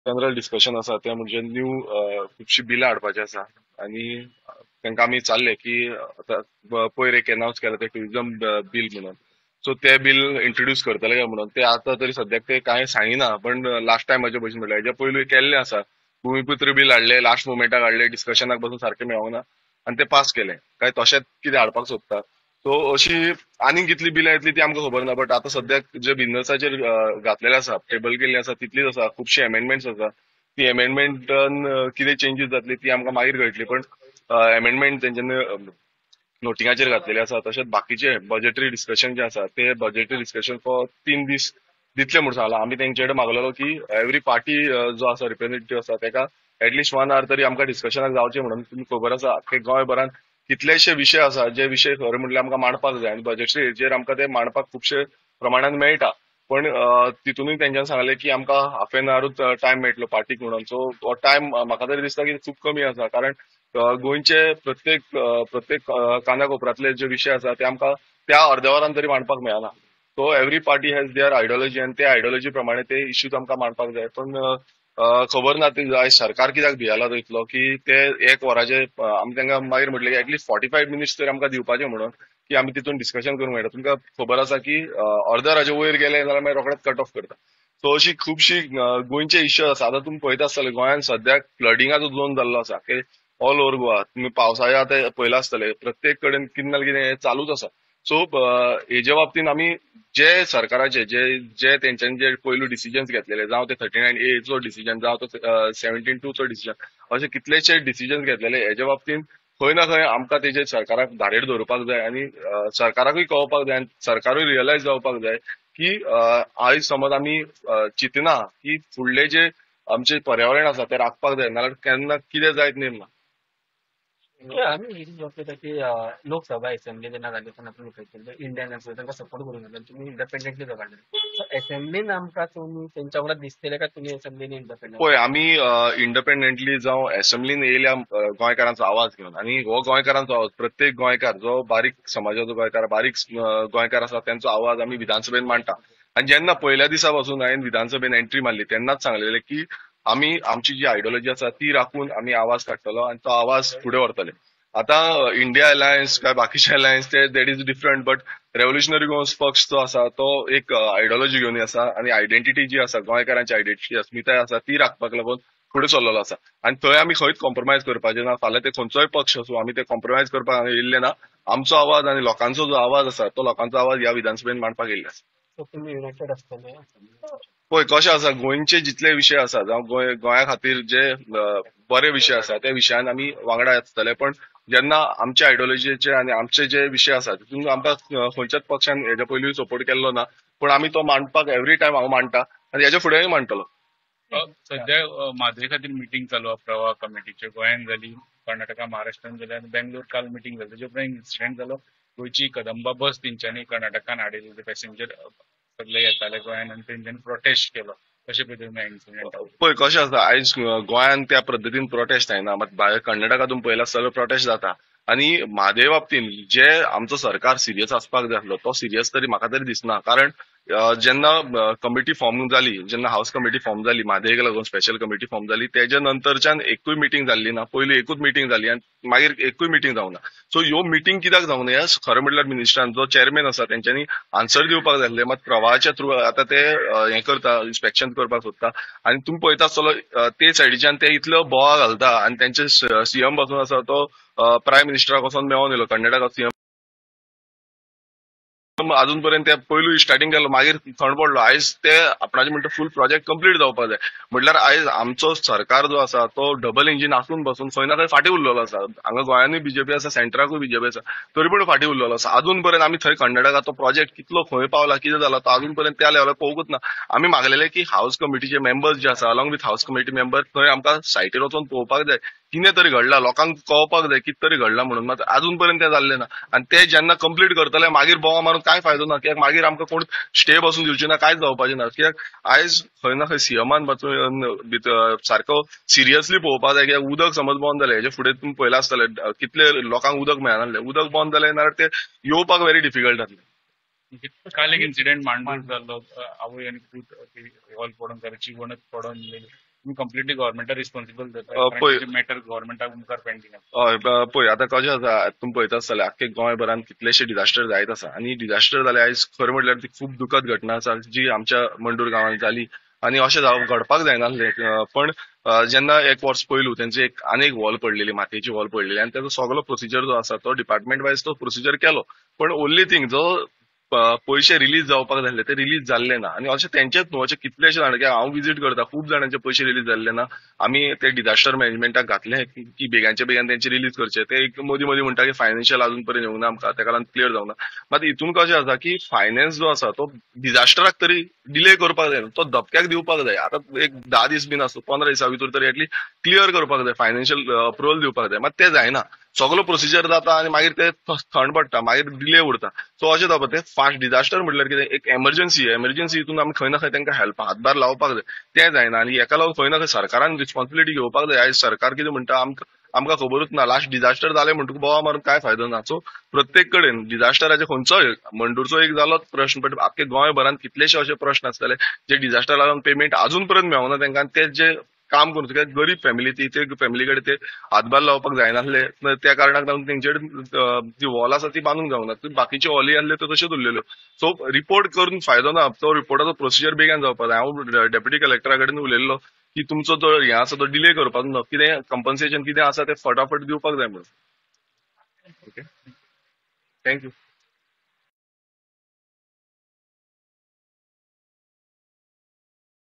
General discussion आसा तें म्हणजे न्यू खुबशीं बिलां हाडपाचीं आसा आनी तांकां आमी विचारलें की आतां पयर एक एनावन्स केलां तें ट्युरिजम बील म्हणून, सो ते बील इंट्रोड्यूस करतले काय म्हणून. ते आतां तरी सद्याक ते कांय सांगिना, पण लास्ट टायमाचे भशेन म्हणल्यार हेज्या पयलू केल्लें आसा, भुमिपुत्र बील हाडलें, लास्ट मोमेंटाक हाडलें, डिस्कशनाक बसून सारकें मेळोंक ना आनी ते पास केलें. काय तशेंच कितें हाडपाक सोदता. सो अशी आनीक कितली बिलां येतली ती आमकां खबर ना, बट आतां सद्याक जे बिजनसाचेर घातलेले आसा, टेबल केल्ले आसा तितलीच आसा. खुबशी एमेंडमेंट्स आसा, ती एमेंडमेंटान कितें चेंजीस जातली ती आमकां मागीर कळटली, पण एमेंडमेंट तेंच्यांनी नोटिंगाचेर घातलेले आसा. तशेंच बाकीचे बजेटरी डिस्कशन जे आसा ते बजेटरी डिस्कशन फॉर 3 दीस दितले म्हूण सांगलां. आमी तेंचे कडेन मागलेलो की एवरी पार्टी जो आसा रिप्रेझेंटेटिव्ह आसा तेका एटलिस्ट 1 our तरी आमकां डिस्कशनाक जावचें म्हणून. तुमी खबर आसा आख्खे गोंयभरान कितलेशे विशय आसा जे विशय खरें म्हटल्यार आमकां मांडपाक जाय आनी बजेटरी हेजेर आमकां ते मांडपाक खुबशे प्रमाणान मेळटा, पण तितूनय तेंच्यांनी सांगलें की आमकां हाफ एन आवरूच टायम मेळटलो पार्टीक म्हणून. सो हो टायम म्हाका तरी दिसता की खूब कमी आसा, कारण गोंयचे प्रत्येक प्रत्येक कानाकोपऱ्यांतले जे विशय आसा ते आमकां त्या अर्द्या वरान तरी मांडपाक मेळना. So every party has their ideology आनी ते आयडियोलॉजी प्रमाणे ते इश्यूज आमकां मांडपाक जाय. पण खबर ना ते आयज सरकार कित्याक भियेला तो इतलो की ते 1 वराचे आमी तांकां मागीर म्हटलें की एटलिस्ट 45 मिनिट्स तरी आमकां दिवपाचें म्हणून की आमी तितून डिस्कशन करूंक मेळटा. तुमकां खबर आसा की अर्द्या वराचे वयर गेले जाल्यार मागीर रोखडेच कट ऑफ करता. सो अशी खुबशी गोंयचे इश्यू आसा. आतां तुमी पळयता आसतले गोंयांत सद्याक फ्लडिंगाचो झोन जाल्लो आसा की ऑल ओवर गोवा. तुमी पावसाळ्या आतां पळयलां आसतलें प्रत्येक कडेन कितें ना कितें चालूच आसा. सो हेजे बाबतीन आमी जे सरकाराचे जे जे तेंच्यांनी जे पयलू डिसिजन्स घेतलेले, जावं ते 39A चो डिसिजन, जावं तो 17(2 चो डिसिजन, अशे कितलेशे डिसिजन्स घेतलेले हेजे बाबतीन खंय ना खंय आमकां तेजे सरकाराक धारेर दवरपाक जाय आनी सरकाराकूय कळपाक जाय आनी सरकारूय रियलायज जावपाक जाय की आयज समज आमी चिंतना की फुडले जे आमचे पर्यावरण आसा तें राखपाक जाय, नाजाल्यार केन्ना कितें जायत नेम ना. आमी ही की लोकसभा असेंब्ली जेन्ना जाली तेन्ना तुमी खंय इंडियन आसा तांकां सपोर्ट करूंक लागले, तुमी इंडिपेंडंटली झगडले. सो असेंब्लीन आमकां तुमी तेंच्या वांगडा दिसतले काय तुमी असेंब्लीन इंडिपेंडंट? पळय आमी इंडिपेंडंटली जावं असेंब्लीन येयल्या गोंयकारांचो आवाज घेवन, आनी हो गोंयकारांचो आवाज प्रत्येक गोंयकार जो बारीक समाजाचो गोंयकार, बारीक गोंयकार आसा तेंचो आवाज आमी विधानसभेन मांडटा. आनी जेन्ना पयल्या दिसा पासून हांवें विधानसभेन एंट्री मारली तेन्नाच सांगलेलें की आमी आमची जी आयडियोलॉजी आसा ती राखून आमी आवाज काडटलो आनी तो आवाज फुडें व्हरतले. आतां इंडिया अलायन्स काय बाकीचे अलायन्स ते that is different, but revolutionary Goans पक्ष जो आसा तो एक आयडियोलॉजी घेवन आसा आनी आयडेंटिटी जी आसा गोंयकारांची आयडेंटिटी अस्मिताय आसा ती राखपाक लागून फुडें सरलेलो आसा. आनी थंय आमी खंयच कॉम्प्रोमायज करपाचें ना. फाल्यां ते खंयचोय पक्ष आसूं आमी ते कॉम्प्रोमायज करपाक येयल्ले ना. आमचो आवाज आनी लोकांचो जो आवाज आसा तो लोकांचो आवाज ह्या विधानसभेन मांडपाक येयल्ले आसा. तुमी युनायटेड आसतले? पळय कशें आसा, गोंयचे जितले विशय आसा जावं गोंया खातीर जे बरे विशय आसा त्या विशयान आमी वांगडा आसतले, पण जेन्ना आमच्या आयडियोलॉजीचे आनी आमचे जे विशय आसा तितून आमकां खंयच्याच पक्षान हेज्या पयलीं सपोर्ट केल्लो ना, पण आमी तो मांडपाक एवरी टायम हांव मांडटा आनी हेज्या फुडेंय मांडटलो. सद्या म्हादय खातीर मिटींग चालू आसा प्रवाह कमिटीचे, गोंयांत जाली, कर्नाटका, महाराष्ट्रान जाली आनी बेंगलोर काल मिटींग जाली. तेजे उपरांत इन्सिडेंट जालो, गोंयची कदंबा बस तेंच्यांनी कर्नाटकान हाडिल्ली, पॅसेंजर सगळे येताले गोंयान आनी तेंच्यांनी प्रोटेस्ट केलो. कशें पळयता इन्सिडेंट? पळय कशें आसा, आयज गोंयांत त्या पद्दतीन प्रोटेस्ट जायना, मात भायर कर्नाटका तुमी पळयला सगळो प्रोटेस्ट जाता. आनी म्हादय बाबतीन जे आमचो सरकार सिरियस आसपाक जाय आसलो तो सिरियस तरी म्हाका तरी दिसना. कारण जेन्ना कमिटी फॉर्म जाली, जेन्ना हावस कमिटी फॉर्म जाली म्हादयक लागून स्पेशल कमिटी फॉर्म जाली, तेज्या नंतरच्यान एकूय मिटींग जाल्ली ना. पयलीं एकूच मिटींग जाली आनी मागीर एकूय मिटींग जावंक ना. सो ह्यो मिटींग कित्याक जावंक ना हें खरें म्हटल्यार मिनिस्टरान जो चेअरमॅन आसा तेंच्यांनी आन्सर दिवपाक जाय आसलें. मात प्रवाहाच्या थ्रू आतां ते हें करता, इन्स्पेक्शन करपाक सोदता आनी तुमी पळयता आसतलो ते सायडीच्यान ते इतलो बोवाळ घालता आनी तेंचे सीएम पासून आसा तो प्रायम मिनिस्टराक वचोन मेळोन येयलो, कर्नाटका सीएम. अजून पर्यंत ते पयलू स्टार्टिंग केलो, मागीर थंड पडलो. आयज ते आपणाचे म्हणटा फूल प्रोजेक्ट कंप्लीट जावपाक जाय. म्हटल्यार आयज आमचो सरकार जो आसा तो डबल इंजीन आसून बसून खंय ना खंय फाटीं उरलेलो आसा. हांगा गोंयांतूय बीजेपी आसा, सेंट्राकूय बीजेपी आसा, तरी पूण फाटीं उरलेलो आसा. अजून पर्यंत आमी थंय कर्नाटका तो प्रोजेक्ट कितलो खंय पावला, कितें जाला तो अजून पर्यंत त्या लेवलार पळोवंकूच ना. आमी मागलेले की हावस कमिटीचे मेंबर्स जे आसा along with house committee member थंय आमकां सायटीर वचोन पळोवपाक जाय कितें तरी घडलां, लोकांक कळपाक जाय कितें तरी घडलां म्हणून. मात अजून पर्यंत तें जाल्लें ना. आनी ते जेन्ना कंप्लीट करतले मागीर बोवा मारून कांय फायदो ना, कित्याक मागीर आमकां कोण स्टे बसून दिवची ना, कांयच जावपाचें ना. कित्याक आयज खंय ना खंय सीएमान पासून सारको सिरियसली पळोवपाक जाय. कित्याक उदक समज बंद जालें, हेजे फुडें तुमी पळयलां आसतलें कितले लोकांक उदक मेळनासलें. उदक बंद जालें नाल्यार ते येवपाक व्हेरी डिफिकल्ट जातलें. काल एक इन्सिडेंट मांडूर जाल्लो, आवय आनी पूत हॉल पडोन घराची वणत पडोन तुमी कंप्लिटली गव्हर्मेंटा रिस्पॉन्सिबल धरता? पळय. मॅटर गव्हर्मेंटाक मुखार पेंडींग आसा. हय, पळय, आतां कशें आसा, तुमी पळयता आसतले आख्खे गोंयभरान कितलेशे डिझास्टर जायत आसा आनी डिझास्टर जाले आयज खरें म्हटल्यार ती खूब दुखद घटना आसा जी आमच्या मंडूर गांवांत जाली आनी अशें जावप घडपाक जायनासलें. पण जेन्ना एक वर्स पयलू तेंची एक आनी एक वॉल पडलेली, मातयेची वॉल पडलेली आनी तेजो सगलो प्रोसिजर जो आसा तो डिपार्टमेंट वायज तो प्रोसिजर केलो, पण ओनली थिंग जो पयशे रिलीज जावपाक जाल्ले ते रिलीज जाल्ले ना. आनी अशें तेंचेच न्हू, अशें कितलेशे जाण, कित्याक हांव विजीट करता, खूब जाणांचे पयशे रिलीज जाल्ले ना. आमी ते डिझास्टर मॅनेजमेंटाक घातले की बेगांच्या बेगान तेंचे रिलीज करचे, ते एक मदीं मदीं म्हणटा की फायनान्शियल अजून पर्यंत येवंक ना आमकां, तेका लागून क्लियर जावंक ना. मात हितून कशें आसा की फायनान्स जो आसा तो डिझास्टराक तरी डिले करपाक जाय, तो धपक्याक दिवपाक जाय. आतां एक 10 दीस बीन आसूं, 15 दिसां भितर तरी एटलीस्ट क्लियर करपाक जाय, फायनान्शियल अप्रुवल दिवपाक जाय. मात ते जायना, सगलो प्रोसिजर जाता आनी मागीर ते थंड पडटा, मागीर डिले उरता. सो अशें जावपा ते फास्ट डिझास्टर म्हटल्यार कितें, एक एमर्जन्सी, एमर्जन्सी हितून आमी खंय ना खंय तांकां हेल्प हातभार लावपाक जाय, तें जायना. आनी हेका लागून खंय ना खंय सरकारान रिस्पॉन्सिबिलिटी घेवपाक जाय. आयज सरकार कितें म्हणटा, आमकां खबरूच ना, लास्ट डिझास्टर जालें म्हणटकूच बोवा मारून कांय फायदो ना. सो प्रत्येक कडेन डिझास्टराचे खंयचोय मंडूरचो एक जालोच प्रश्न, बट आख्खे गोंयभरान कितलेशे अशे प्रश्न आसतले जे डिझास्टर लागून पेमेंट अजून पर्यंत मेळना तांकां, ते जे काम करून कित्याक गरीब फॅमिली ती ते फॅमिली कडेन ते हातभार लावपाक जायनासले, त्या कारणाक लागून तेंचे कडेन जी वॉल आसा ती बांदूंक जावना, बाकीच्यो वॉली आसल्यो त्यो तश्योच उरलेल्यो. सो रिपोर्ट करून फायदो ना, तो रिपोर्टाचो प्रोसिजर बेगीन जावपाक जाय. हांव डेप्युटी कलेक्टरा कडेन उलयल्लो की तुमचो जो हें आसा तो डिले करपाक ना, कितें कंपन्सेशन कितें आसा तें फटाफट दिवपाक जाय म्हणून. Okay, thank you.